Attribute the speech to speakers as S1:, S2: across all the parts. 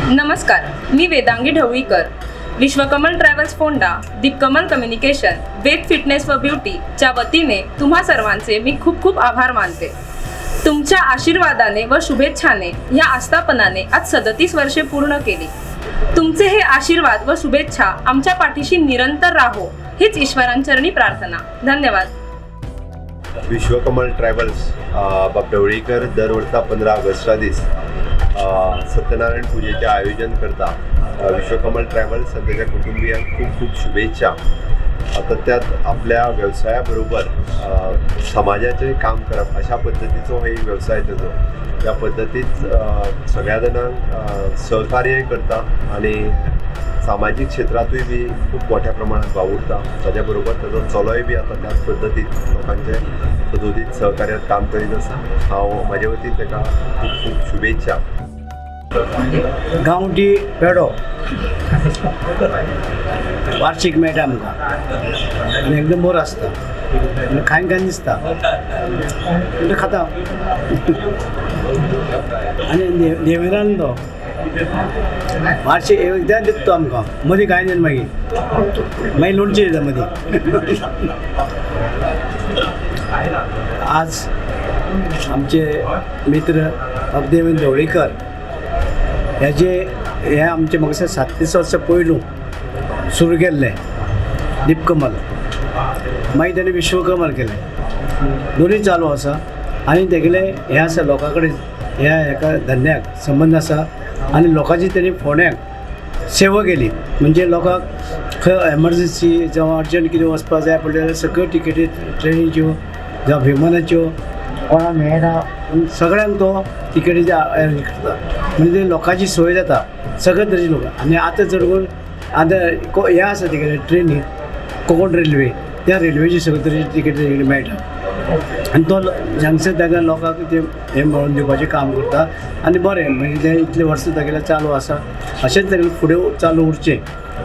S1: नमस्कार, मी Vedangi Dhavalikar, विश्वकमल travels Ponda, Deepkamal communication, वेद fitness व ब्युटीच्या वतीने तुम्हा सर्वांचे मी खूप खूप आभार मानते. तुमच्या आशीर्वादाने व शुभेच्छाने ह्या आस्थापनाने आज 37 वर्षे पूर्ण केली. तुमचे हे आशीर्वाद व शुभेच्छा आमच्या पाठीशी निरंतर राहो हीच ईश्वरांचरणी प्रार्थना. धन्यवाद.
S2: विश्वकमल ट्रॅव्हल्स बाब ढवळीकर दर वर्सा 15 ऑगस्टा दीस सत्यनारायण पुजेचें आयोजन करता. विश्वकमल ट्रॅव्हल्स आनी ताच्या कुटुंबियांक खूब खूब शुभेच्छा. आतां त्यात आपल्या वेवसाया बरोबर समाजाचें काम करप अशा पद्दतीचो हो एक वेवसाय ताजो. त्या पद्दतीत सगळ्या जाणांक सहकार्य करता आनी सामाजीक क्षेत्रांतूय बी खूब मोठ्या प्रमाणात वावुरता. ताज्या बरोबर ताजो चलोय बी आतां त्याच पद्दतीत लोकांचे सदोदीत सहकार्यात काम करीत आसा. हांव म्हाजे वतीन ताका खूब खूब शुभेच्छा.
S3: गांवठी पेडो वार्षिक मेळटा आमकां आनी एकदम बरो आसता आनी खायन खायन दिसता म्हणटा खाता. आनी देवेरान तो वार्षिक एकदां दिता तो आमकां, मदीं कांय दिना, मागीर मागीर लोणचें दिता मदीं. आज आमचे मित्र देवेंद्र ढवळीकर हेजे हे आमचे म्हाका 37 वर्सां पयलू सुरू केल्लें दीपकमल, मागीर ताणें विश्वकमल केलें, दोनूय चालू आसा. आनी तेगेले हें आसा लोकां कडेन ह्या हेका धंद्याक संबंद आसा आनी लोकांची तेणी फोंड्याक सेवा केली. म्हणजे लोकांक खंय एमर्जन्सी जावं अर्जंट कितें वचपाक जाय पडलें जाल्यार सगळ्यो टिकेटी ट्रेनीच्यो जावं विमानाच्यो कोणाक मेळना सगळ्यांक तो टिकेटी अरेंज करता. म्हणजे लोकांची सोय जाता. सगळे तरेचे लोक. आनी आतां चड करून आतां हें आसा तेगेलें ट्रेनी कोंकण रेल्वे, त्या रेल्वेची सगळे तरेची तिकेट तेजे कडेन मेळटा आनी तो हांगसर ताका लोकांक ते हें मेळोवन दिवपाचें काम करता. आनी बरें म्हणजे तें इतले वर्सां तागेलें चालू आसा, अशेंच तागेलें फुडें चालू उरचें.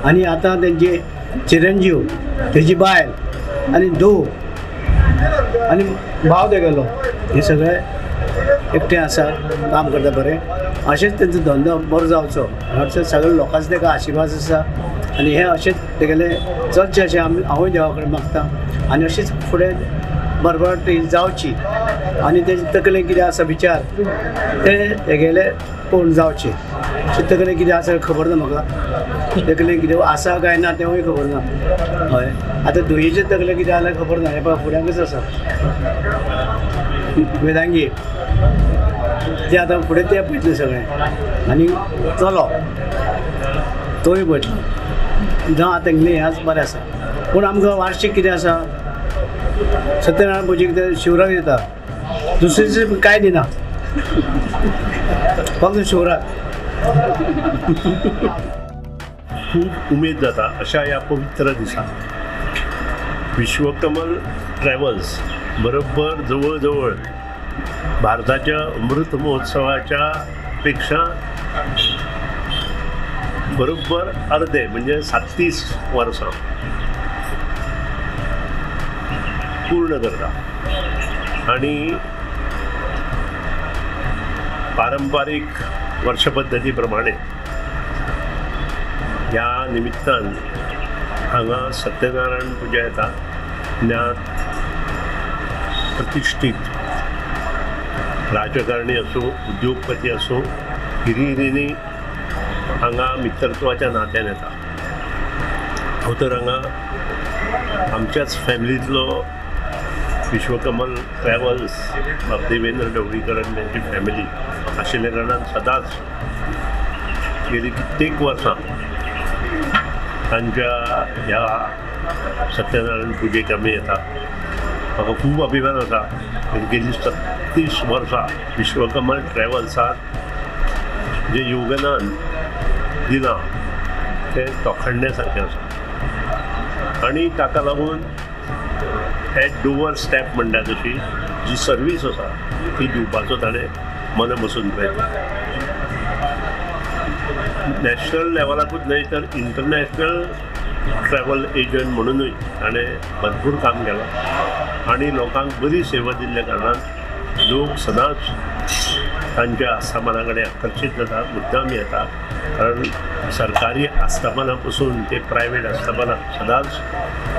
S3: आनी आतां तेंचे चिरंजीव, तेजी बायल आनी धूव आनी भाव तेगेलो हे सगळे एकठांय आसा, काम करता बरें. अशेंच तेंचो धंदो बरो जावचो अशें सगळे लोकांचो ताका आशिर्वाद आसा आनी हें अशेंच तेगेलें चलचें अशें आमी हांवूय देवा कडेन मागता. आनी अशेंच फुडें भरभराट जावची आनी तेजे तकलेन कितें आसा विचार ते तेगेले पूर्ण जावचे. तकलेन कितें आसा खबर ना म्हाका, तकलेन कितें आसा काय ना तेंवूय खबर ना. हय, आतां धुयेचे तकलेन कितें आसल्यार खबर ना, हें पळय फुड्यांकूच आसा वेदांगी ते आतां फुडें ते पळयतले सगळें आनी चलो तोय पळयतलो. जावं आतां तेंगेलें हेंच बरें आसा. पूण आमकां वार्शीक कितें आसा, सत्यनारायण पुजेक ते शिवराक दिता, दुसरें कांय दिना, फक्त शिवराक.
S4: खूब उमेद जाता अशा ह्या पवित्र दिसा विश्वकमल ट्रॅव्हल्स बरोबर जवळ जवळ भारताच्या अमृत महोत्सवाच्या पेक्षा बरोबर अर्दे म्हणजे 37 वर्सां पूर्ण करता आनी पारंपारीक वर्षपद्दती प्रमाणे ह्या निमित्तान हांगा सत्यनारायण पुजा येता. ज्ञात प्रतिश्ठीत राजकारणी आसूं, उद्योगपती आसूं, हिरिहिरींनी हांगा मित्रत्वाच्या नात्यान येता. हांव तर हांगा आमच्याच फॅमिलींतलो विश्वकमल ट्रॅव्हल्स बाब देवेंद्र ढवळीकर आनी तांची फॅमिली आशिल्ल्या कारणान सदांच गेली कित्येक वर्सां तांच्या ह्या सत्यनारायण पुजेक आमी येता. म्हाका खूब अभिमान आसा गेली 37 वर्सां विश्वकमल ट्रॅव्हल्साक जें योगदान दिलां तें तोखणण्या सारकें आसा आनी ताका लागून एट डोवर स्टेप म्हणटा तशी जी सर्वीस आसा ती दिवपाचो ताणें मना बसून प्रयत्न. नॅशनल लेवलाकूच न्हय तर इंटरनॅशनल ट्रॅव्हल एजंट म्हणुनूय ताणें भरपूर काम केलां आनी लोकांक बरी सेवा दिल्ल्या कारणान लोक सदांच तांच्या आस्थापना कडेन आकर्शीत जाता, मुद्दाम येता. कारण सरकारी आस्थापना पसून ते प्रायवेट आस्थापना सदांच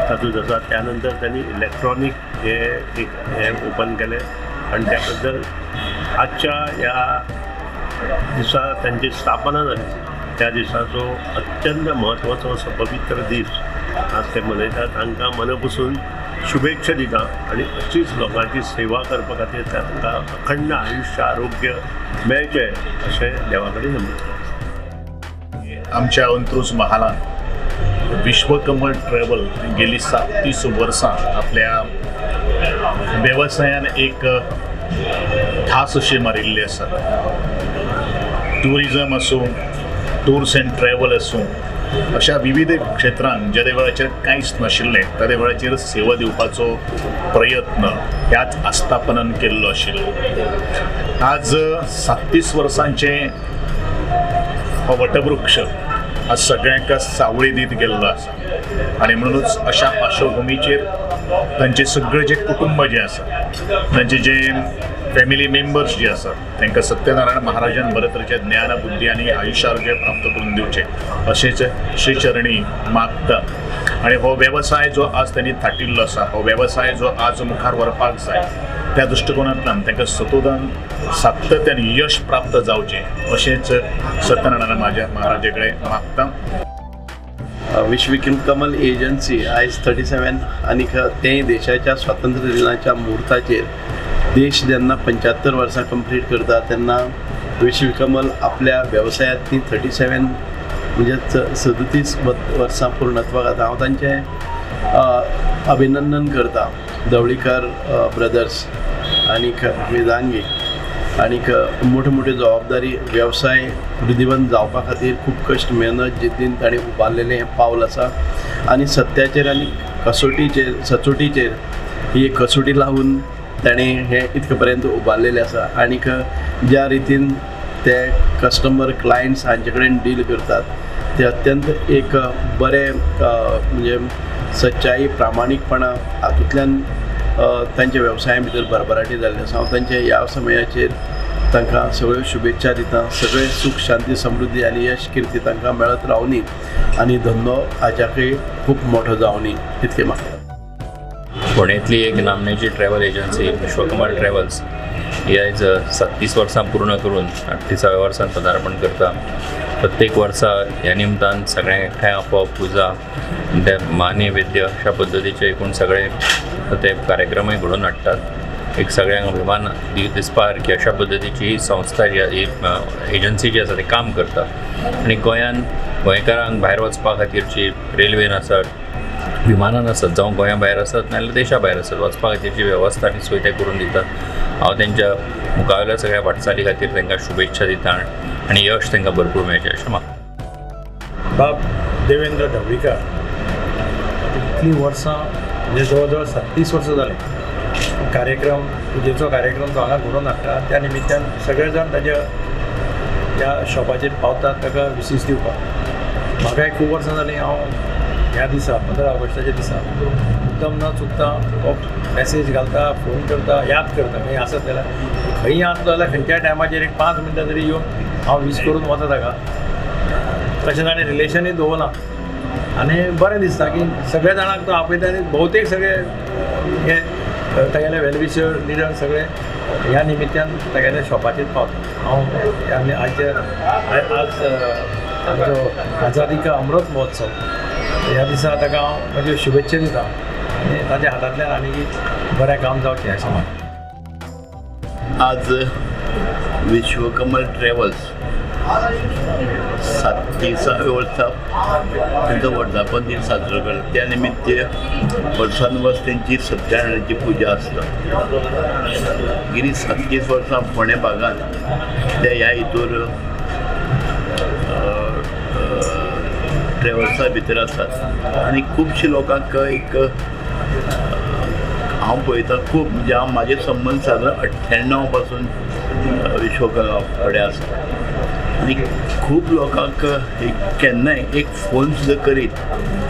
S4: तातूंत आसा. त्या नंतर त्यांनी इलेक्ट्रॉनीक हे एक हें ओपन केलें आनी त्या बद्दल आजच्या ह्या दिसा तांची स्थापना जाली त्या दिसाचो अत्यंत म्हत्वाचो असो पवित्र दीस आज ते मनयतात. तांकां मना पसून शुभेच्छा दिता आनी अशीच लोकांची सेवा करपा खातीर तांकां अखंड आयुश्य आरोग्य मेळचें अशें देवा कडेन नमस्कार.
S5: आमच्या अंत्रुज महालांत विश्वकमल ट्रॅव्हल गेली 37 वर्सां आपल्या वेवसायान एक ठास अशी मारिल्ली आसा. ट्युरिजम आसूं, टूर्स एंड ट्रॅव्हल आसूं, अशा विविध क्षेत्रांत ज्या वेळाचेर कांयच नाशिल्लें त्या वेळाचेर सेवा दिवपाचो प्रयत्न ह्याच आस्थापनान केल्लो आशिल्लो. आज 37 वर्सांचें हो वटवृक्ष आज सगळ्यांक सावळी दीत गेल्लो आसा आनी म्हणूनच अशा पार्श्वभुमीचेर तांचे सगळे जे कुटुंब जे आसा, तांचे जे फॅमिली मेंबर्स जे आसात तांकां सत्यनारायण महाराजान बरे तरेचें ज्ञान, बुद्धी आनी आयुश्य आरोग्य प्राप्त करून दिवचें अशेंच श्रीचरणी मागता. आनी हो वेवसाय जो आज तांणी थाटिल्लो आसा, हो वेवसाय जो आज मुखार व्हरपाक जाय त्या दृश्टिकोनांतल्यान तांकां सतोदान सातत्यान यश प्राप्त जावचें अशेंच सत्यनारायण महाराजा कडेन मागता.
S6: विश्वकमल एजन्सी आयज 37 आनी तें देशाच्या स्वातंत्र्य दिनाच्या मुहूर्ताचेर देश जेन्ना 75 वर्सां कंप्लीट करता तेन्ना विश्वकमल आपल्या वेवसायांतली 37 म्हणजे 37 वर्सां पूर्णत्वाक आतां. हांव तांचें अभिनंदन करता, धवळीकर ब्रदर्स आनी वेदांगी. आनीक मोठ्यो मोठ्यो जबाबदारी वेवसाय वृद्धिवंत जावपा खातीर खूब कश्ट मेहनत जिद्दीन ताणें उबारलेलें हें पावल आसा आनी सत्याचेर आनी कसोटीचेर सचोटीचेर ही एक कसोटी लावन ताणें हें इतके पर्यंत उबारलेलें आसा. आनीक ज्या रितीन ते कस्टमर क्लायंट्स हांचे कडेन डील करतात ते अत्यंत एक बरें म्हणजे सच्चाई प्रामाणीकपणा हातूंतल्यान तांच्या वेवसाया भितर भरभराटी जाल्ली आसा. हांव तांच्या ह्या समयाचेर तांकां सगळ्यो शुभेच्छा दिता. सगळें सूख शांती समृद्धी आनी यश किर्ती तांकां मेळत रावनी आनी धंदो हाच्याकय खूब मोठो जावनी इतकें मागता.
S7: फोंडेंतली एक नामनेची ट्रॅव्हल एजन्सी विश्वकमल ट्रॅव्हल्स ही आयज 37 वर्सां पूर्ण करून 38व्या वर्सान पदार्पण करता. प्रत्येक वर्सा ह्या निमतान सगळ्यांक एकठांय आपोवप, पुजा, ते महानैवेद्य अशा पद्दतीचे एकूण सगळे ते कार्यक्रमूय घडोवन हाडटात. एक सगळ्यांक अभिमान दिसपा सारकी अशा पद्दतीची ही संस्था जी ही एजन्सी जी आसा ती काम करता आनी गोंयान गोंयकारांक भायर वचपा खातीरची रेल्वेन आसत, विमानान आसत, जावं गोंया भायर आसत नाजाल्यार देशा भायर आसत, वचपा खातीरची वेवस्था आनी सोय ते करून दितात. हांव तेंच्या मुखावेल्या सगळ्या वाटचाली खातीर तांकां शुभेच्छा दिता आनी यश तांकां भरपूर मेळचें अशें मागता.
S8: बाब देवेंद्र ढवळीकर इतलीं वर्सां म्हणजे जवळ जवळ 37 वर्सां जालीं कार्यक्रम पुजेचो कार्यक्रम तो हांगा घडोवन हाडटा. त्या निमित्तान सगळे जाण ताज्या ह्या शॉपाचेर पावतात ताका विशीस दिवपाक. म्हाकाय खूब वर्सां जालीं हांव ह्या दिसा 15 ऑगस्टाच्या दिसा मुद्दम न चुकता हो मॅसेज घालता, फोन करता, याद करता खंय आसत जाल्यार. खंय आसलो जाल्यार खंयच्याय टायमाचेर एक 5 मिनटां तरी येवन हांव वीश करून वता ताका. तशें ताणें रिलेशनूय दवरलां आनी बरें दिसता की सगळ्या जाणांक तो आपयता आनी भोवतेक सगळे हे तागेले वेलविशर लिडर सगळे ह्या निमित्तान तागेल्या शॉपाचेर पावता. हांव आमी आयचे आज आमचो आझादी का अमृत महोत्सव ह्या दिसा ताका हांव म्हज्यो शुभेच्छा दिता आनी ताच्या हातांतल्यान आनी बरें काम जावचें अशें मागता.
S9: आज विश्वकमल ट्रॅव्हल्स 37व्या वर्सा त्यांचो वर्धापन दीन साजरो करता. त्या निमित्त वर्सान वर्स तेंची सत्यनारायणाची पुजा आसता. गेली 37 वर्सां फोंडें भागान ते ह्या हितूर ट्रॅव्हल्सा भितर आसात आनी खुबशे लोकांक एक हांव पळयता खूब म्हणजे हांव म्हाजे संबंद सादारण 98 पासून विश्वकमला कडेन आसा आनी खूब लोकांक एक केन्नाय एक फोन सुद्दां करीत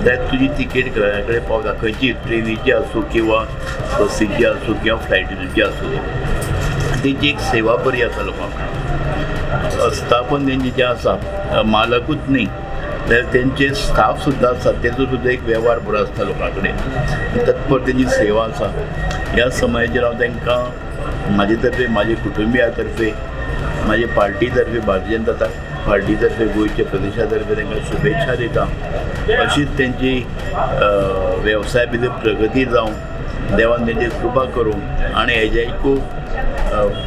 S9: जाल्यार तुजी तिकेट घरा कडेन पावता, खंयची ट्रेनीची आसूं किंवा बसीची आसूं किंवा फ्लायटीची आसूं, तेजी एक सेवा बरी आसा लोकांक. आस्थापन तेंचें जें आसा मालकूच न्ही जाल्यार तेंचे स्टाफ सुद्दां आसा, तेजो सुद्दां एक वेव्हार बरो आसता लोकां कडेन, तत्पर तेंची सेवा आसा. ह्या समयाचेर हांव तांकां म्हाजे तर्फे, म्हाजे कुटुंबिया तर्फे, म्हाजे पार्टी तर्फे, भारतीय जनता पार्टी तर्फे, गोंयच्या प्रदेशा तर्फे तांकां शुभेच्छा दिता. अशीच तेंची वेवसाय भितर प्रगती जावं, देवान तेंचेर कृपा करूं आनी हेज्याकूय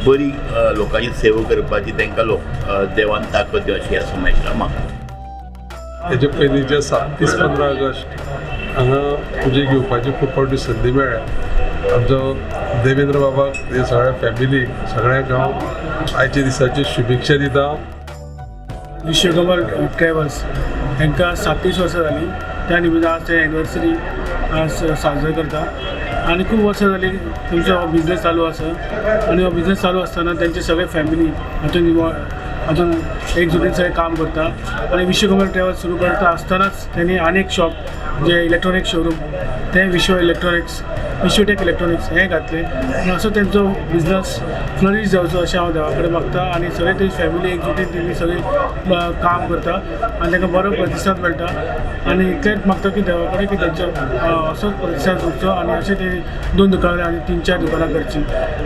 S9: बरी लोकांची सेवा करपाची तांकां लोक देवान ताकद दिवं अशी ह्या समयाचेर हांव मागता.
S10: हेजे पयलीं जे 37 15 ऑगस्ट हांगा पुजे घेवपाची खूब फावटी संदी मेळ्ळ्या. आमचो देवेंद्र बाबाक, हे सगळ्या फॅमिलीक, सगळ्यांक हांव आयच्या दिसाची शुभेच्छा दिता.
S11: विश्वकमल ट्रॅव्हल्स हांकां 37 वर्सां जालीं. त्या निमित्तान आज ते एनिवर्सरी आज साजरो करता आनी खूब वर्सां जालीं तेंचो हो बिजनेस चालू आसा आनी हो बिजनेस चालू आसतना तेंचे सगळे फॅमिली हातून इनवॉल्व हातून एकजुटीन सगळें काम करता आनी विश्वकमल ट्रॅव्हल्स सुरू करता आसतनाच तेणी आनी एक शॉप जे इलेक्ट्रॉनीक शोरूम तें विश्व इलेक्ट्रॉनिक्स, विश्वटेक इलेक्ट्रॉनिक्स हें घातलें आनी असो तेंचो बिजनस फ्लरीश जावचो अशें हांव देवा कडेन मागता आनी सगळे तेजी फॅमिली एकजुटीन तेमी सगळी काम करता आनी तांकां बरो प्रतिसाद मेळटा आनी इतलेंच मागता की देवा कडेन की तेंचो असोच प्रतिसाद उरचो आनी अशें ते 2 दुकानां आनी 3-4 दुकानां करचीं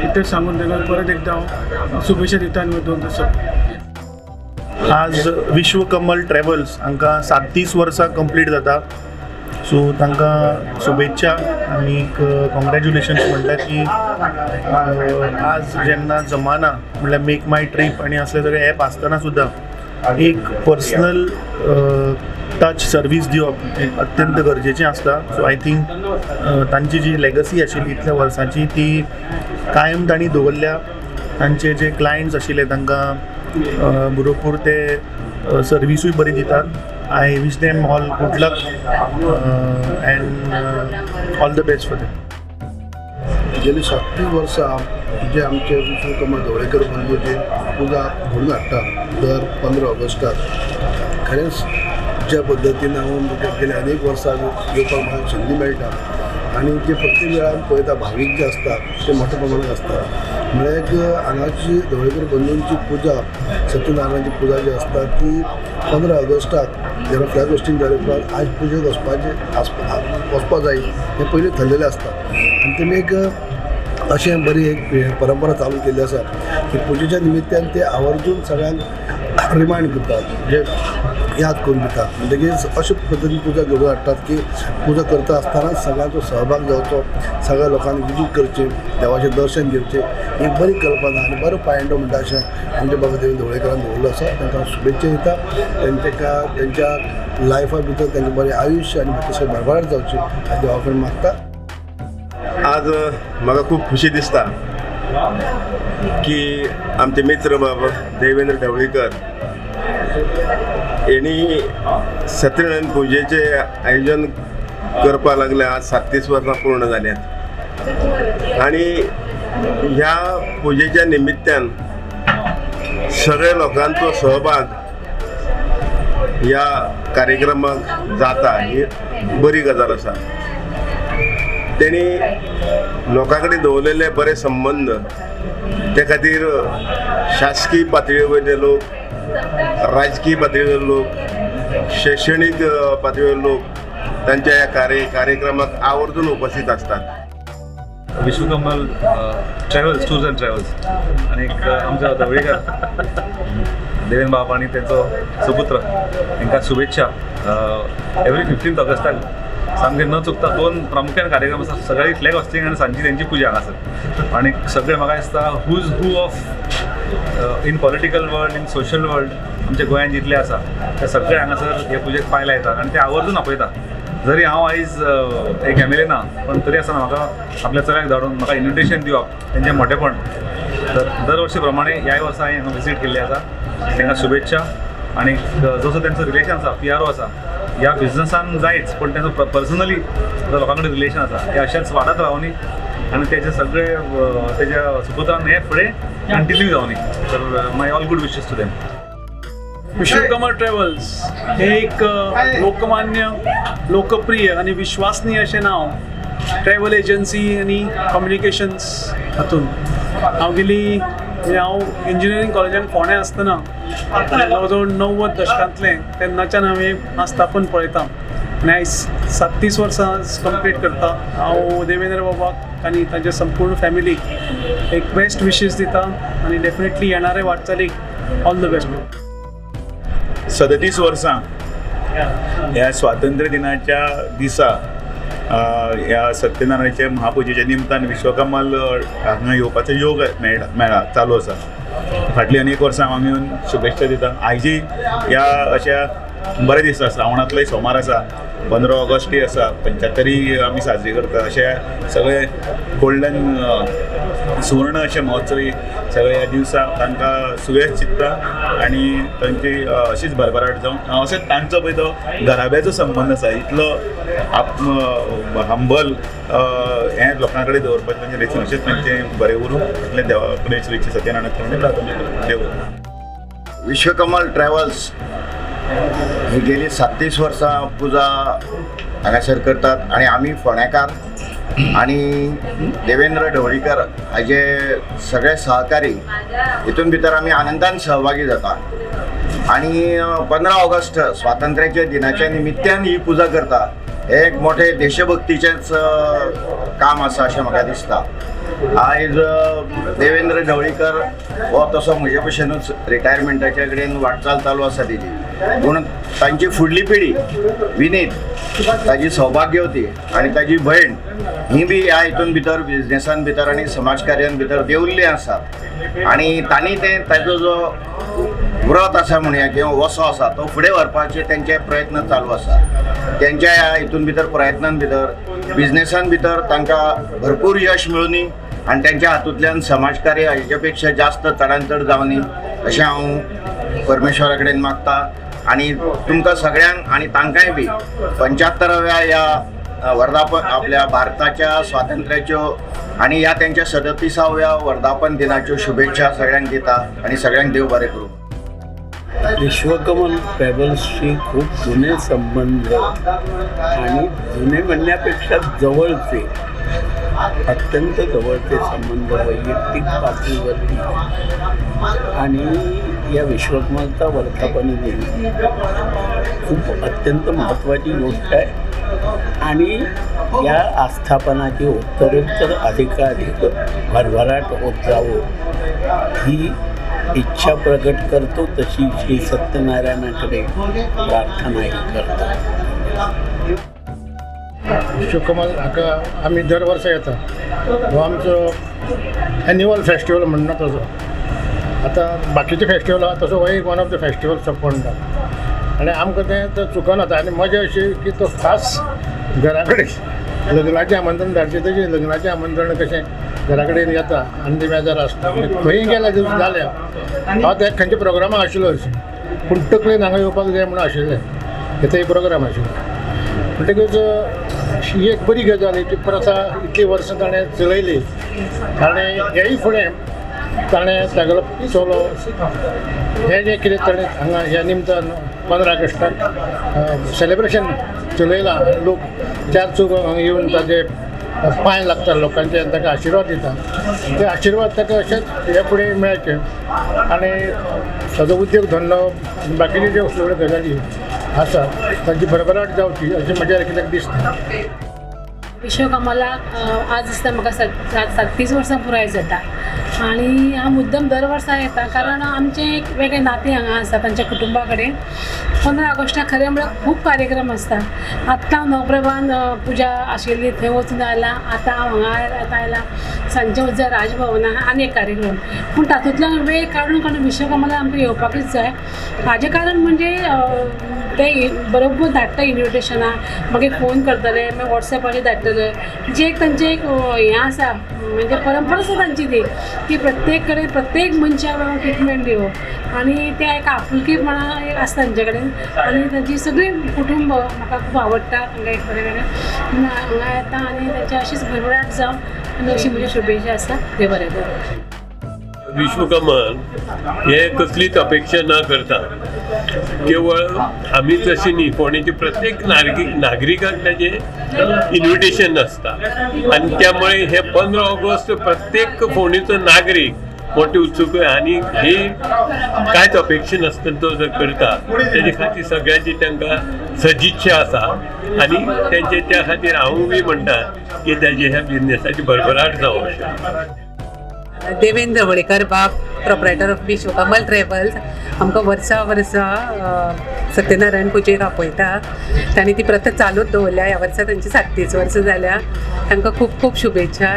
S11: इतलेंच सांगून तांकां परत एकदां हांव शुभेच्छा दिता आनी दोन दीस.
S12: आज विश्वकमल ट्रॅव्हल्स हांकां 37 वर्सां कंप्लीट जाता, सो तांकां शुभेच्छा आनीक कॉंग्रेच्युलेशन्स म्हणटा की आज जेन्ना जमाना म्हणल्यार मेक माय ट्रीप आनी असले सगळे एप आसतना सुद्दां एक पर्सनल टच सर्वीस दिवप हें अत्यंत गरजेचें आसता. सो I think तांची जी लेगसी आशिल्ली इतल्या वर्सांची ती कायम तांणी दवरल्या. तांचे जे क्लायंट्स आशिल्ले तांकां भरपूर ते सर्विसूय बरी दितात. I wish them all good luck and all the best for them.
S13: गेली 37 वर्सां जे आमचे विश्वकमल ढवळीकर बंधूची पुजा घडोवन हाडटा दर 15 ऑगस्टाक, खरेंच ज्या पद्दतीन हांव गेले अनेक वर्सां येवपाक म्हाका संदी मेळटा आनी जे प्रत्येक वेळार पळयता भावीक जे आसता ते मोठ्या प्रमाणात आसता. म्हळ्यार एक हांगाची ढवळीकर बंधूंची पुजा, सत्यनारायणाची पुजा जी आसता ती 15 ऑगस्टाक जेन्ना फ्लॅग होस्टिंग जाले उपरांत आज पुजेक वचपाचें वचपा जाय हें पयलीं थरलेलें आसता. आनी तेमी एक अशें बरी एक परंपरा चालू केल्ली आसा की पुजेच्या निमित्तान ते आवर्जून सगळ्यांक रिमायंड करतात, म्हणजे याद करून दितात. म्हणटकीच अशे पद्दतीन पुजा घडोवन हाडटात की पुजा करता आसतना सगळ्यांचो सहभाग जावचो, सगळ्या लोकांनी विजीट करचें, देवाचें दर्शन घेवचें, ही बरी कल्पना आनी बरो पायंडो म्हणटा अशें आमच्या बाबा देवेंद्र ढवळीकरान दवरलो आसा. तांकां हांव शुभेच्छा दिता. तेंच्या लायफा भितर तांकां बरें आयुश्य आनी बाकी सगळें भरभराट जावची आनी देवा कडेन मागता.
S14: आज म्हाका खूब खुशी दिसता की आमचे मित्र बाब देवेंद्र ढवळीकर यांनी सत्यनारायण पुजेचे आयोजन करपाक लागले. आज 37 वर्सां पूर्ण जाल्यात आनी ह्या पुजेच्या निमित्तान सगळ्या लोकांचो सहभाग ह्या कार्यक्रमाक जाता ही बरी गजाल आसा. तेणी लोकां कडेन दवरलेले बरे संबंद ते खातीर शासकीय पातळे वयले लोक, राजकीय पातळेवयले लोक, शैक्षणीक पातळेवयले लोक तांच्या ह्या कार्यक्रमाक आवर्जून उपस्थित आसतात.
S15: Vishwakamal travels tours and travels आनी आमच्या ढवळीकर देवेंद्र बाब आनी तेंचो सुपुत्र हांकां शुभेच्छा. एवरी 15 ऑगस्टाक सामकें न चुकता 2 प्रामुख्यान कार्यक्रम आसा. सगळी फ्लॅग होस्टिंग आनी सांजची तेंची पुजा हांगासर. आनी सगळे म्हाका दिसता who's who of in political world, in social world आमच्या गोंयांत जितले आसा ते सगळे हांगासर हे पुजेक पांय लायतात आनी ते आवर्जून आपयता. जरी हांव आयज एक एम एल ए ना, पण तरी आसतना म्हाका आपल्या चल्याक धाडून म्हाका इन्विटेशन दिवप तेंचें मोठेपण. तर दर वर्सी प्रमाणे ह्याय वर्सा हांवें हांगा विजीट केल्ली आसा. तांकां शुभेच्छा. आनी जसो तेंचो रिलेशन आसा, पी आर ओ आसा ह्या बिजनसान जायच, पण तेंचो पर्सनली लोकां कडेन रिलेशन आसा हें अशेंच वाडत रावनी आनी तेजे सगळे तेज्या सुपुत्रान हें फुडें कंटिन्यू जावनी. तर my all good wishes to them.
S16: Vishwakamal travels हे एक लोकमान्य, लोकप्रिय आनी विश्वासनीय अशें नांव ट्रॅव्हल एजन्सी आनी कम्युनिकेशन्स हातूंत. हांव गेली म्हणजे हांव इंजिनियरींग कॉलेजान फोंड्या आसतना जवळ जवळ 90 दशकांतलें तेन्नाच्यान हांव हें आस्थापन पळयता आनी आयज 37 वर्सां कंप्लीट करता. हांव देवेंद्र बाबाक आनी तांच्या संपूर्ण फॅमिलीक एक बेस्ट विशीस दिता आनी डेफिनेटली येणारे वाटचालीक ऑल the best.
S5: 37 वर्सां ह्या स्वातंत्र्य दिनाच्या दिसा ह्या सत्यनारायणाच्या महापुजेच्या निमतान विश्वकमल हांगा येवपाचो योग मेळ्ळा चालू आसा. फाटलीं अनेक वर्सां हांव येवन शुभेच्छा दिता. आयजी ह्या अशा बरें दिसता. श्रावणांतलोय सोमार आसा, 15 ऑगस्टूय आसा, 75 आमी साजरी करता. अशे सगळे गोल्डन सुवर्ण अशे महोत्सवी सगळे ह्या दिवसा तांकां सुवेस चिंतता आनी तांची अशीच भरभराट जावन अशें तांचो पळय तो घराब्याचो संबंद आसा इतलो हंबल हें लोकां कडेन दवरपाचें तांचें रेचून अशेंच तांचें बरें उरूं इतलें देवा कडेन श्री सत्यनारायण प्रार्थना देव.
S17: विश्वकमल ट्रॅव्हल्स ही गेली 37 वर्सां पुजा हांगासर करतात आनी आमी फोंडेकार आनी देवेंद्र ढवळीकर हाजे सगळे सहकारी हितून भितर आमी आनंदान सहभागी जाता आनी 15 ऑगस्ट स्वातंत्र्याच्या दिनाच्या निमित्तान ही पुजा करता. हे एक मोठें देशभक्तीचेंच काम आसा अशें म्हाका दिसता. आयज देवेंद्र ढवळीकर हो तसो म्हजे भशेनूच रिटायरमेंटाच्या कडेन वाटचाल चालू आसा तेजी, पूण तांची फुडली पिढी विनीत ताजी सौभाग्यवती आनी ताजी भयण ही बी ह्या हितून भितर बिजनेसान भितर आनी समाज कार्यान भितर देंवल्ली आसा आनी तांणी तें ताजो जो व्रत आसा म्हणया किंवा वसो आसा तो फुडें व्हरपाचे तेंचे प्रयत्न चालू आसा. तेंच्या ह्या हितून भितर प्रयत्नान भितर बिजनेसान भितर तांकां भरपूर यश मेळुनी आनी तेंच्या हातूंतल्यान समाजकार्य हेच्या पेक्षा जास्त चडान चड जावनी अशें हांव परमेश्वरा कडेन मागता आनी तुमकां सगळ्यांक आनी तांकांय बी 75व्या ह्या वर्धापन आपल्या भारताच्या स्वातंत्र्याच्यो आनी ह्या तेंच्या 37व्या वर्धापन दिनाच्यो शुभेच्छा सगळ्यांक दिता आनी सगळ्यांक देव बरें करूं.
S18: विश्वकमल ट्रॅव्हल्सशी खूप जुने संबंध आणि जुने म्हणण्यापेक्षा जवळचे, अत्यंत जवळचे संबंध वैयक्तिक पातळीवरती आणि या विश्वकमलचा वर्धापन दिन खूप अत्यंत महत्त्वाची गोष्ट आहे आणि या आस्थापनाची उत्तरोत्तर अधिकाधिक भरभराट होत जावो ही इच्छा प्रकट करतो, तशी श्री सत्यनारायणाकडे प्रार्थनाही करतो.
S19: विश्वकमल हाका आमी दर वर्सा येता. हो आमचो एन्युअल फेस्टिवल म्हणना तसो आतां बाकीचे फेस्टिवल आहा तसो हो एक one of the festivals of Ponda आनी आमकां तें चुकना. आनी मजा अशी की तो खास घरा कडेन लग्नाचें आमंत्रण धाडचें तशें लग्नाचें आमंत्रण कशें घरा कडेन येता आनी ते मेजार आसता. खंय गेल्या दिवस जाल्या हांव त्या खंयच्या प्रोग्रामाक आशिल्लो अशें, पूण तकलेन हांगा येवपाक जाय म्हणून आशिल्लें, हें प्रोग्राम आशिल्लो. म्हणटकच ही एक बरी गजाल, ती प्रथा इतलीं वर्सां ताणें चलयली आनी हेय फुडें ताणें तागेलो चलो हें जें कितें ताणें हांगा ह्या निमतान 15 ऑगस्टाक सेलिब्रेशन चलयलां आनी लोक चार चौग हांगा येवन ताजे पांय लागता लोकांचे आनी ताका आशिर्वाद दिता. ते आशिर्वाद ताका अशेंच हे फुडें मेळचे आनी ताजो उद्योग धंदो आनी बाकीच्यो ज्यो सगळ्यो गजाली आसा तांची भरभराट जावची अशें म्हज्या कित्याक दिसता.
S20: विश्वकमलाक आज दिसता म्हाका 37 वर्सां पुराय जाता आनी हांव मुद्दम दर वर्सा येता, कारण आमचें एक वेगळें नातें हांगा आसा तांच्या कुटुंबा कडेन. 15 ऑगस्टाक खरें म्हळ्यार खूब कार्यक्रम आसता. आत्तां हांव नवप्रभान पुजा आशिल्ली थंय वचून आयलां, आतां हांव हांगा आतां आयलां सांजचें वच राजभवना आनी एक कार्यक्रम, पूण तातूंतल्यान वेळ काडून काडून विश्वकमलाक आमकां येवपाकूच जाय. हाजें कारण म्हणजे ते बरोबर धाडटा इन्विटेशनां, मागीर फोन करतले, मागीर वॉट्सएपाचेर धाडटले. जे एक तांचें एक हें आसा म्हणजे परंपरा आसा तांची ती की प्रत्येक कडेन प्रत्येक मनशाक बाबा ट्रिटमेंट दिवप आनी तें एक आपुलकीपणा एक आसता तांचे कडेन आनी तांची सगळीं कुटुंब म्हाका खूब आवडटा. तांकां एक बरे कडेन हांगा येता आनी तांची अशीच भरभराट जावं आनी अशी म्हजी शुभेच्छा आसा. देव बरें करूं.
S4: विश्वकमल हे कसलीच अपेक्षा न करता केवळ आमी तशी न्ही फोंडेचे प्रत्येक नागरिकांक ताजें इन्विटेशन आसता आनी त्यामुळे हे 15 ऑगस्ट प्रत्येक फोंडेचो नागरीक मोठे उत्सुक आनी ही कांयच अपेक्षा नासतना तो जर करता तेजे खातीर सगळ्यांची तांकां सदिच्छा आसा आनी तेंचे त्या खातीर हांवूय बी म्हणटा की ताजे ह्या बिजनेसाची भरभराट जावं अशें.
S21: देवेंद्र ढवळीकर बाब, प्रोप्रायटर ऑफ विश्वकमल ट्रॅव्हल्स, आमकां वर्सा वर्सा सत्यनारायण पुजेक आपयता. तांणी ती प्रथा चालूच दवरल्या. ह्या वर्सा तांची 37 वर्सां जाल्या. तांकां खूब खूब शुभेच्छा.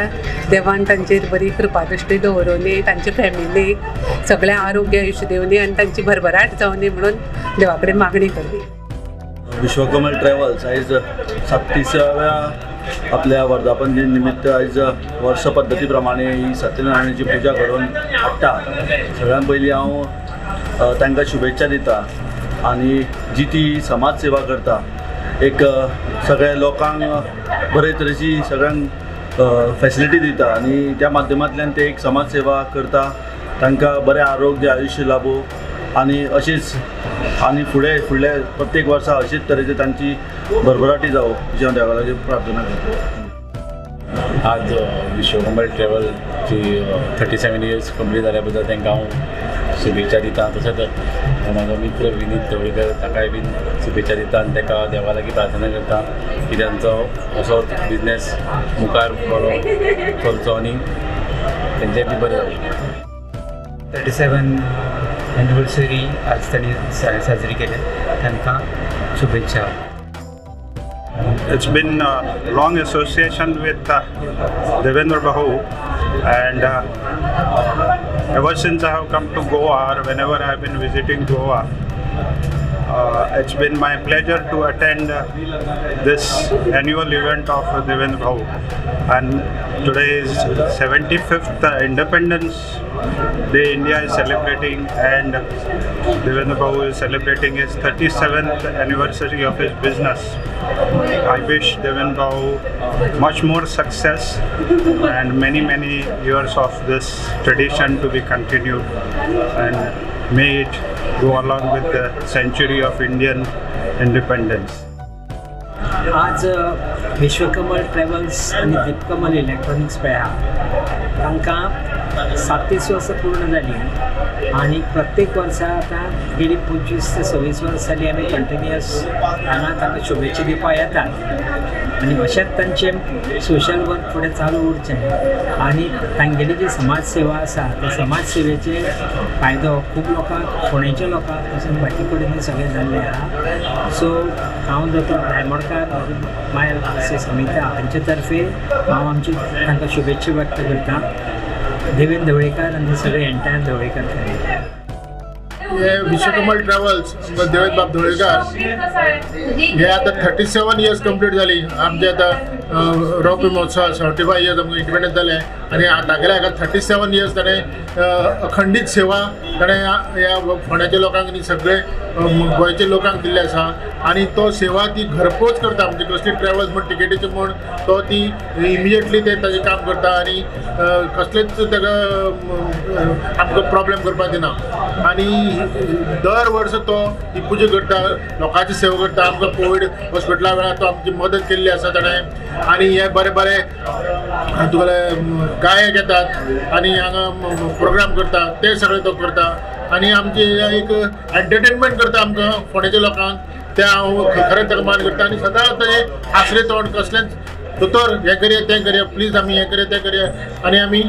S21: देवान तांचेर बरी कृपादृश्टी दवरूनी, तांचे फॅमिलीक सगळें आरोग्य आयुश्य दिवनी आनी तांची भरभराट जावनी म्हणून देवा कडेन मागणी करली.
S22: विश्वकमल ट्रॅव्हल्स आयज 37व्या आपल्या वर्धापन दिन निमित्त आयज वर्स पद्दती प्रमाणे ही सत्यनारायणाची पुजा घडोवन हाडटा. सगळ्यान पयलीं हांव तांकां शुभेच्छा दिता आनी जी ती समाज सेवा करता, एक सगळ्या लोकांक बरे तरेची सगळ्यांक फॅसिलिटी दिता आनी त्या माध्यमांतल्यान ते एक समाज सेवा करता. तांकां बरें आरोग्य आयुश्य लाभूं आनी अशीच आनी फुडें फुडल्या प्रत्येक वर्सा अशीच तरेची तांची भरभराटी जावं अशी हांव देवा लागीं प्रार्थना करता.
S23: आज विश्वकमल ट्रॅव्हलची 37 इयर्स कंप्लीट जाल्या बद्दल तांकां हांव शुभेच्छा दिता. तशेंच म्हाजो मित्र विनीत ढवळीकर ताकाय बीन शुभेच्छा दिता आनी ताका देवा लागीं प्रार्थना करता की तांचो असो बिजनेस मुखार बरो चलचो आनी तेंचें बी बरें जावं.
S24: 37 एनिवर्सरी आज तांणी साजरी केल्या, तांकां शुभेच्छा.
S25: It's been a long association with Devendra Bahu, and ever since I have come to Goa, or whenever I have been visiting Goa, It's been my pleasure to attend this annual event of Devendra Bhau, and today is 75th Independence Day India is celebrating, and Devendra Bhau is celebrating his 37th anniversary of his business. I wish Devendra Bhau much more success and many many years of this tradition to be continued, and may it go along with the century of Indian independence.
S1: आज विश्वकमल travels आनी Deepkamal electronics पळय आहा तांकां 37 वर्सां पूर्ण जाली आनी प्रत्येक वर्सा आतां गेली 25 ते 26 वर्सां जाली आमी कंटिन्युअस हांगा तांकां शुभेच्छा दिवपाक येतात आनी अशेंच तांचें सोशल वर्क फुडें चालू उरचें आनी तांगेली जी समाज सेवा आसा त्या समाज सेवेचे फायदो खूब लोकांक, फोंडेच्या लोकांक तशेंच बाकी कडेन सगळें जाल्लें आहा. सो हांव दोतोर धायमोडकार, म्हजी बायल समिता हांचे तर्फे हांव आमची तांकां शुभेच्छा व्यक्त करता. देवेंद्र ढवळीकर आनी सगळे एंटायर ढवळीकर फॅमिली.
S2: हे विश्वकमल ट्रॅव्हल्स देवेंद्र बाब ढवळीकर हे आता 37 इयर्स कंप्लीट जाली. आमचे आता रौप्य महोत्सव 75 इयर्स आमकां इंडिपेंडन्स जालें आनी तागेले हाका 37 इयर्स ताणें अखंडीत सेवा ताणें ह्या फोंड्याच्या लोकांक आनी सगळे गोंयच्या लोकांक दिल्ली आसा आनी तो सेवा ती घरपोच करता. म्हणजे कसली ट्रॅव्हल्स म्हण टिकेटीची म्हण तो ती इमिजिएटली ते ताजें काम करता आनी कसलेच ताका आमकां प्रॉब्लेम करपाक दिना आनी दर वर्सा तो ही पुजा करता, लोकांची सेवा करता. आमकां कोवीड हॉस्पिटला वेळार तो आमची मदत केल्ली आसा ताणें आनी हे बरे बरे तुगेले गायक येतात आनी हांगा प्रोग्राम करता ते सगळे तो करता आनी आमची एक एंटरटेनमेंट करता आमकां फोंडेच्या लोकांक. ते हांव खरेंच ताका मान करता आनी सदांच ताजें हांसरें तोंड, कसलेंच दोतोर हें करया तें करया, प्लीज आमी हें करया तें करया आनी आमी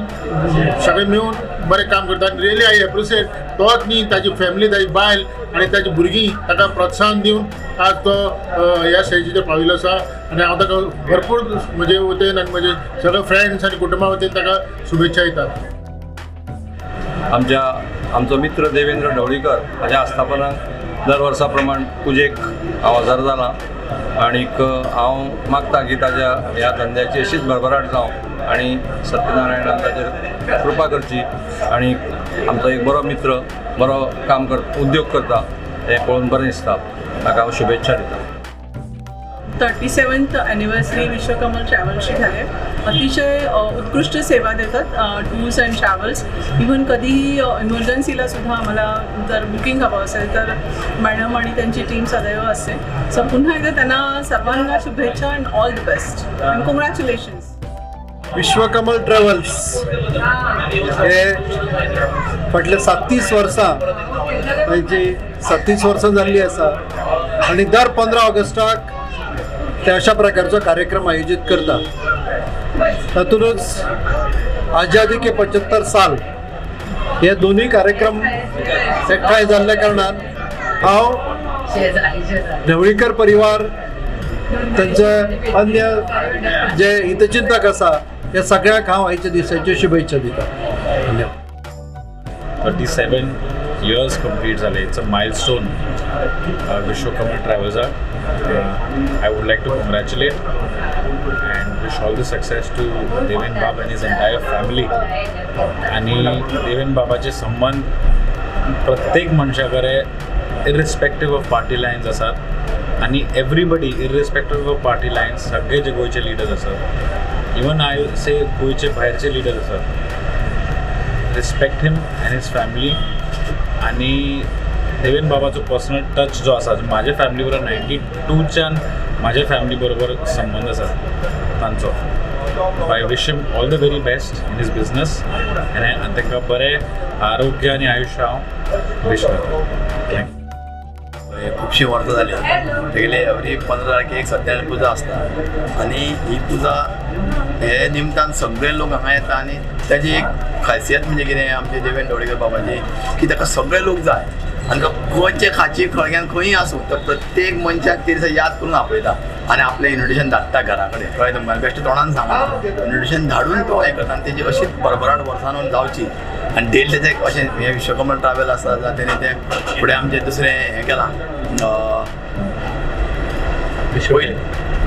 S2: सगळे मेळून बरें काम करता. आनी रियली I appreciate तोच न्ही, ताजी फॅमिली, ताजी बायल आनी ताजी भुरगीं ताका प्रोत्साहन दिवन आज तो ह्या स्टेजीचेर पाविल्लो आसा आनी हांव ताका भरपूर म्हजे वतीन आनी म्हजे सगळे फ्रेंड्स आनी कुटुंबा वतीन ताका शुभेच्छा दिता.
S3: आमचो मित्र देवेंद्र ढवळीकर हाज्या आस्थापनाक दर वर्सा प्रमाण पुजेक हांव हजर जाला आनीक हांव मागता की ताज्या ह्या धंद्याची अशीच भरभराट जावं आनी सत्यनारायणान ताचेर कृपा करची आनी आमचो एक बरो मित्र बरो काम उद्योग करता हें पळोवन बरें दिसता. ताका हांव शुभेच्छा दिता.
S6: 37th anniversary Vishwakamal ट्रॅव्हल्सची झाले. अतिशय उत्कृष्ट सेवा देतात, टूर्स अँड ट्रॅव्हल्स. इव्हन कधीही इमर्जन्सीला सुद्धा आम्हाला जर बुकिंग हवं असेल तर मॅडम आणि त्यांची टीम सदैव असते. सो पुन्हा एकदा त्यांना सर्वांना शुभेच्छा and all the best and congratulations.
S7: Vishwakamal travels हे फाटल्या 37 वर्सां तांची 37 वर्सां जाल्ली आसा आनी दर 15 ऑगस्टाक ते अशा प्रकारचो कार्यक्रम आयोजीत करता. तातूंतच आजादी के 75 साल हे दोनूय कार्यक्रम एकठांय जाल्ल्या कारणान हांव ढवळीकर परिवार, तांचे अन्य जे हितचिंतक आसा ह्या सगळ्यांक हांव आयच्या दिसाच्यो शुभेच्छा दिता. धन्यवाद.
S23: 37 इयर्स कंप्लीट जाले. It's a milestone Vishwakamal ट्रॅव्हल्साक. I would like to congratulate and wish all the success to Deven Bab and his entire family. आनी देवेन बाबाचे संबंद प्रत्येक मनशा कडेन इररिस्पेक्टीव ऑफ पार्टी लायन्स आसात आनी everybody irrespective of party lines सगळे जे गोंयचे लिडर्स आसात, इवन I से गोंयचे भायरचे लिडर्स आसात, respect him and his family. आनी देवेन बाबाचो पर्सनल टच जो आसा म्हाज्या फॅमिली बरोबर 92च्यान म्हाज्या फॅमिली बरोबर संबंद आसा तांचो. I wish him all the very best in his business आनी तांकां बरें आरोग्य आनी आयुश्य हांव विश करता.
S26: खुबशीं वर्सां जालीं तेगेले एवरी 15 तारखेक सत्यनारायण पुजा आसता आनी ही पुजा हे निमतान सगळे लोक हांगा येता आनी ताजी एक खासियत म्हणजे कितें आमचे देवेंद्र ढवळीकर बाबाची की ताका सगळे लोक जाय. आनी तो खंयचे खाची खळग्यान खंयी आसूं तो प्रत्येक मनशाक ते दिसा याद करून आपयता आनी आपलें इन्विटेशन धाडटा घरा कडेन. कळ्ळें तुमकां? बेश्टें तोंडान सांगना, इन्विटेशन धाडून तो हें करता आनी तेजी अशीच भरभराट वर्सान जावची. आनी डेली तेजें अशें हें विश्वकमल ट्रॅवल आसा जाल्यार तेणें तें फुडें आमचें दुसरें हें केलां,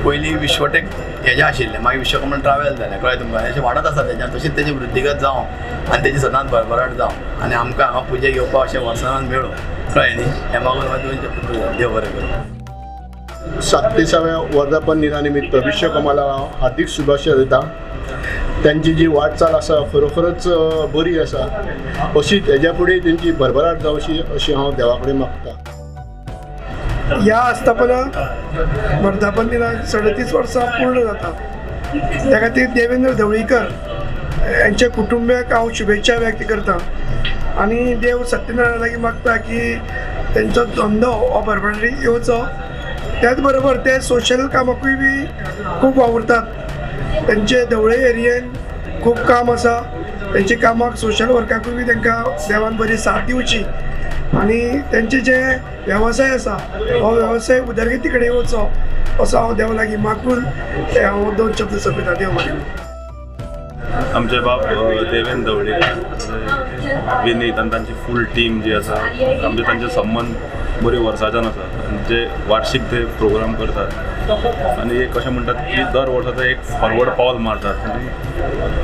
S26: पयलीं विश्वटेक हेजें आशिल्लें, मागीर विश्वकमल ट्रॅवल जालें. कळ्ळें तुमकां? अशें वाडत आसा तेजें, तशीच तेजी वृद्धिगत जावं आनी तेजी सदांच भरभराट जावं आनी आमकां हांगा पुजेक येवपाक अशें वर्सानान मेळूं. कळ्ळें न्ही? हें मागून मागीर देव बरें करूं.
S8: 37व्या वर्धापन दिना निमित्त विश्वकमला हार्दिक शुभेच्छा दिता. त्यांची जी वाटचाल आसा खरोखरच बरी आसा, अशी हेज्या फुडें तेंची भरभराट जावची अशी हांव देवा कडेन मागता.
S9: ह्या आस्थापनाक वर्धापन दिनाक 37 वर्सां पूर्ण जाता. त्या खातीर देवेंद्र ढवळीकर यांच्या कुटुंबियाक हांव शुभेच्छा व्यक्त करता आनी देव सत्यनारायणा लागीं मागता की तेंचो धंदो हो भरभराटीक येवचो. त्याच बरोबर ते सोशल कामाकूय बी खूब वावुरतात. तेंचे धवळे एरियेन खूब काम आसा, तेंच्या कामाक सोशल वर्काकूय बी तांकां देवान बरी साथ दिवची आनी तेंचे जे वेवसाय आसा हो वेवसाय उदरगती कडेन वचो असो हांव देवा लागीं मागून ते हांव दोन शब्द सोंपयता. देव बरें.
S10: आमचे बाब देवेंद्र ढवळीकर, विनीत आनी तांची फूल टीम जी आसा, आमचे तांचे संबंद बरे वर्साच्यान आसा. जे वार्षीक ते प्रोग्राम करतात आनी एक अशें म्हणटात की दर वर्सा ते एक फॉरवर्ड पावल मारतात आनी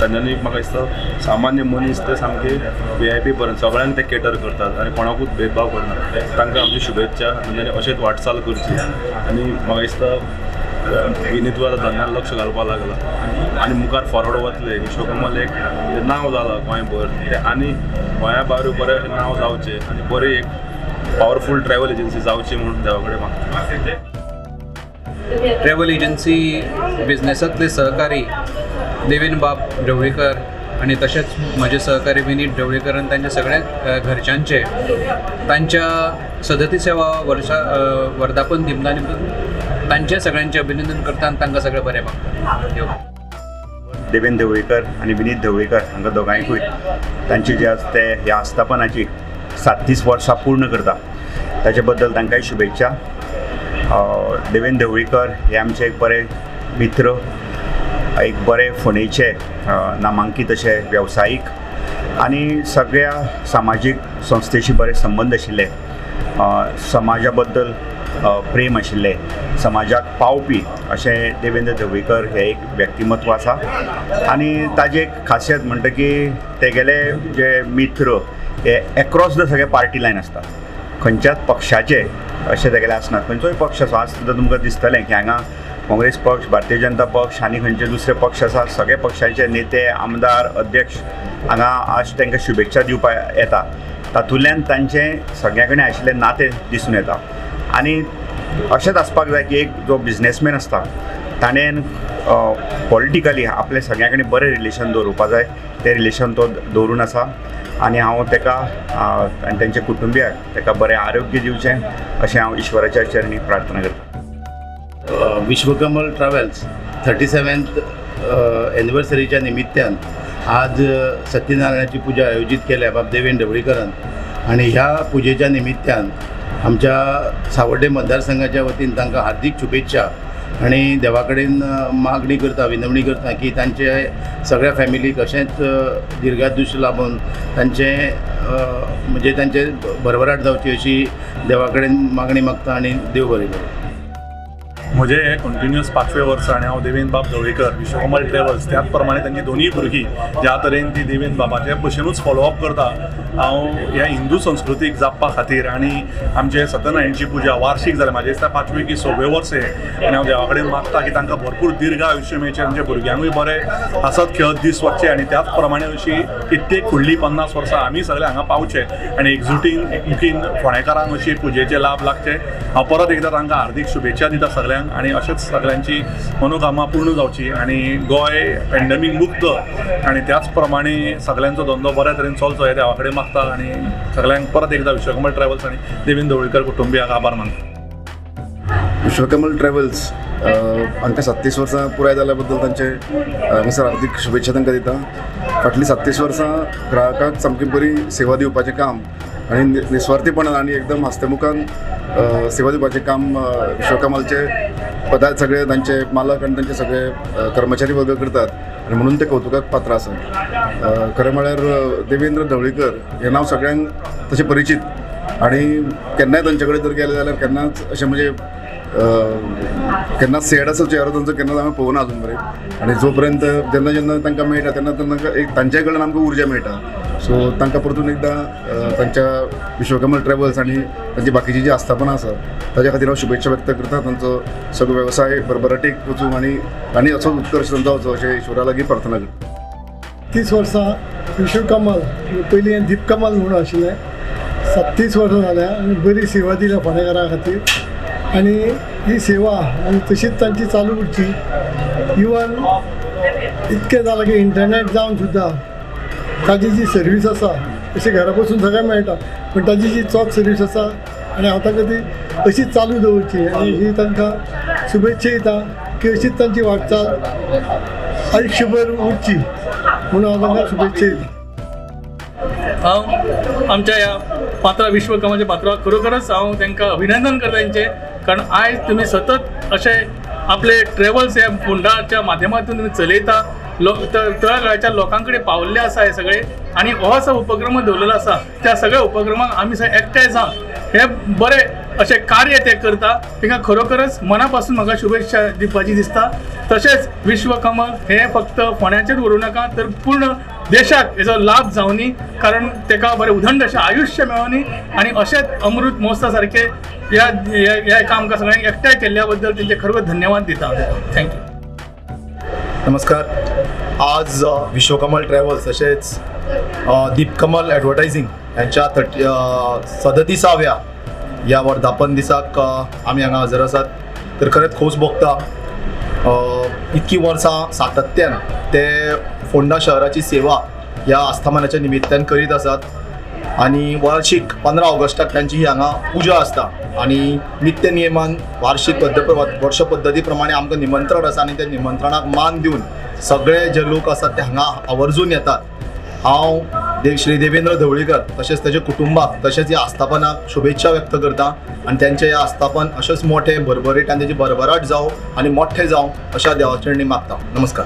S10: तांच्यांनी म्हाका दिसता सामान्य मनीस ते सामके VIP पर्यंत सगळ्यांक ते केटर करतात आनी कोणाकूच भेदभाव करनात. तांकां आमची शुभेच्छा. तांच्यांनी अशेंच वाटचाल करची आनी म्हाका दिसता विनीत आतां धंद्यान लक्ष घालपाक लागला आनी मुखार फॉरवर्ड वतले. विश्वकमल एक नांव जालां गोंयभर तें आनी गोंया भायर बरें अशें नांव जावचें आनी बरी एक पावरफूल ट्रॅवल एजन्सी जावची म्हणून देवा कडेन मागता.
S11: ट्रॅव्हल एजन्सी बिझनेसांतले सहकारी देवेंद्र बाब ढवळीकर आनी तशेंच म्हजे सहकारी विनीत ढवळीकर आनी तांच्या सगळ्या घरच्यांचे तांच्या 37व्या वर्सा वर्धापन दिना निमतान तांचे सगळ्यांचे अभिनंदन करता आनी तांकां सगळें बरें मागता.
S17: देवेंद्र ढवळीकर आनी विनीत ढवळीकर हांकां दोगांयकूय तांची जे आज ते ह्या आस्थापनाची 37 वर्सां पूर्ण करता ताचे बद्दल तांकांय शुभेच्छा. देवेंद्र ढवळीकर हे आमचे एक बरे मित्र, एक बरे फोंडेचे नामांकीत अशे वेवसायीक आनी सगळ्या सामाजीक संस्थेशी बरे संबंद आशिल्ले, समाजा बद्दल प्रेम आशिल्ले, समाजाक पावपी अशें देवेंद्र ढवळीकर हे एक व्यक्तिमत्व आसा. आनी ताजी एक खासियत म्हणटा की तेगेले जे मित्र हे एक्रॉस the सगळे पार्टी लायन आसता, खंयच्याच पक्षाचे अशें तेगेले आसना. खंयचोय पक्ष आसा, आज सुद्दां तुमकां दिसतलें की हांगा काँग्रेस पक्ष, भारतीय जनता पक्ष आनी खंयचे दुसरे पक्ष आसा, सगळे पक्षांचे नेते, आमदार, अध्यक्ष हांगा आज तांकां शुभेच्छा दिवपाक येता. तातूंतल्यान तांचें सगळ्यां कडेन आशिल्लें नातें दिसून येता. आनी अशेंच आसपाक जाय की एक जो बिजनेसमॅन आसता ताणें पॉलिटिकली आपलें सगळ्यां कडेन बरें रिलेशन दवरुपाक जाय, तें रिलेशन तो दवरून आसा आनी हांव ताका आनी तांच्या कुटुंबियाक ताका बरें आरोग्य दिवचें अशें हांव ईश्वराच्या चरणी प्रार्थना करतां.
S12: विश्वकमल ट्रॅव्हल्स 37th एनिवर्सरीच्या निमित्तान आज सत्यनारायणाची पूजा आयोजीत केल्या बाब देवेंद्र ढवळीकरान आनी ह्या पुजेच्या निमित्तान आमच्या सावर्डे मतदारसंघाच्या वतीन तांकां हार्दीक शुभेच्छा आनी देवा कडेन मागणी करता, विनवणी करता की तांचे सगळ्या फॅमिलीक अशेंच दीर्घायुश्य लाबून तांचें म्हणजे तांचे भरभराट जावची अशी देवा कडेन मागणी मागता आनी देव बरें करूं.
S10: म्हजें हें कंटिन्युअस 5वें वर्स आनी हांव देवेंद्र बाब ढवळीकर विश्वकमल ट्रॅव्हल्स त्याच प्रमाणे तांची दोनूय भुरगीं ज्या तरेन ती देवेंद्र बाबाचे भशेनूच फॉलोअप करता. हांव ह्या हिंदू संस्कृतीक जपपा खातीर आनी आमचे सत्यनारायणची पुजा वार्षीक जाल्या, म्हाजें दिसता 5वें की 6वें वर्स हें, आनी हांव देवा कडेन मागता की तांकां भरपूर दीर्घ आयुश्य मेळचें, आमच्या भुरग्यांकूय बरें हांसत खेळत दीस वचचे आनी त्याच प्रमाणे अशी कित्येक फुडलीं 50 वर्सां आमी सगळे हांगा पावचे आनी एकजुटीन एकमुखीन फोंडेकारांक अशी पुजेचे लाभ लागचे. हांव परत एकदां तांकां हार्दीक शुभेच्छा दिता सगळ्यांक आनी अशेंच सगळ्यांची मनोकामना पूर्ण जावची आनी गोंय पॅन्डेमीक मुक्त आनी त्याच प्रमाणे सगळ्यांचो धंदो बऱ्या तरेन चलचो हें देवा कडेन मागता आनी सगळ्यांक परत एकदां विश्वकमल ट्रॅव्हल्स आनी देवेंद्र ढवळीकर कुटुंबियाक आभार मानता.
S13: विश्वकमल ट्रॅव्हल्स हांकां 37 वर्सां पुराय जाल्या बद्दल तांचे हांगासर हार्दीक शुभेच्छा तांकां दिता. फाटलीं 37 वर्सां ग्राहकांक सामकी बरी सेवा दिवपाचें काम आनी निस्वार्थीपणान आनी एकदम हास्तेमुखान सेवा दिवपाचें काम विश्वकमलचे पदार सगळे तांचे मालक आनी तांचे सगळे कर्मचारी वर्ग करतात आनी म्हणून ते कौतुकाक पात्र आसा. खरें म्हळ्यार देवेंद्र ढवळीकर हें नांव सगळ्यांक तशें परिचीत आनी केन्नाय तांचे कडेन जर गेले जाल्यार केन्नाच अशें म्हणजे केन्नाच सॅड असो चेहरो तांचो केन्नाच हांवें पळोवना अजून मेरेन. आनी जो पर्यंत जेन्ना जेन्ना तांकां मेळटा तेन्ना तांकां एक तांच्या कडल्यान आमकां उर्जा मेळटा. सो तांकां परतून एकदां तांच्या विश्वकमल ट्रॅवल्स आनी तांची बाकीची जी आस्थापनां आसा ताच्या खातीर हांव शुभेच्छा व्यक्त करता. तांचो सगळो वेवसाय भरभराटीक वचूं आनी आनी असोच उत्कर्श तांचो वचो अशें ईश्वरा लागीं प्रार्थना करता.
S7: 30 वर्सां विश्वकमल, पयलीं दीपकमल म्हणून आशिल्लें, 37 वर्सां जाल्या आनी बरी सेवा दिल्या फोंडेकारां खातीर आनी ही सेवा आनी तशीच तांची चालू उरची. इवन इतकें जालां की इंटरनेट जावन सुद्दां ताजी जी सर्वीस आसा अशी घरा बसून सगळें मेळटा, पूण ताजी जी चोख सर्वीस आसा आनी हांव तांकां ती अशीच चालू दवरची आनी ही तांकां शुभेच्छा दिता की अशीच तांची वाटचाल आयुष्यभर उरची म्हणून हांव तांकां शुभेच्छा दिता.
S5: हांव आमच्या ह्या पात्रा विश्वकमलच्या पात्राक खरोखरच हांव तांकां अभिनंदन करता तेंचें, कारण आयज तुमी सतत अशे आपले ट्रॅवल्स ह्या फोंडाच्या माध्यमांतून तुमी चलयता, तळागाळाच्या लोकां कडेन पावल्ले आसा हे सगळे आनी हो असो उपक्रम दवरलेलो आसा. त्या सगळ्या उपक्रमाक आमी सगळे एकठांय जावन हे बरे अशें कार्य ते करता, तांकां खरोखरच मना पासून म्हाका शुभेच्छा दिवपाची दिसता. तशेंच विश्वकमल हें फक्त फोंड्याचेर उरूं नाका तर पूर्ण देशाक हेजो लाभ जावनी, कारण ताका बरें उदंड अशें आयुश्य मेळोनी आनी अशेंच अमृत महोत्सवा सारकें ह्या ह्या एका आमकां सगळ्यांक एकठांय केल्ल्या बद्दल तेंचे खरोखर धन्यवाद दिता. Thank you.
S14: नमस्कार. आज विश्वकमल ट्रॅव्हल्स तशेंच दीपकमल ॲडवर्टायझिंग यांच्या 37व्या ह्या वर्धापन दिसाक आमी हांगा हजर आसात. तर खरेंच खोस भोगता, इतकी वर्सां सातत्यान ते फोंडा शहराची सेवा ह्या आस्थापनाच्या निमित्तान करीत आसात आनी वार्षिक 15 ऑगस्टाक तांची ही हांगा पुजा आसता आनी नित्य नियमान वार्षिक वर्ष पद्दती प्रमाणे आमकां निमंत्रण आसा आनी त्या निमंत्रणाक मान दिवन सगळे जे लोक आसात ते हांगा आवर्जून येतात. हांव श्री देवेंद्र ढवळीकर तशेंच ताच्या कुटुंबाक तशेंच ह्या आस्थापनाक शुभेच्छा व्यक्त करता आनी तेंचें हें आस्थापन अशेंच मोठें भरभरीत आनी तेजी भरभराट जावं आनी मोठें जावं अशा देवाचरणी मागता. नमस्कार.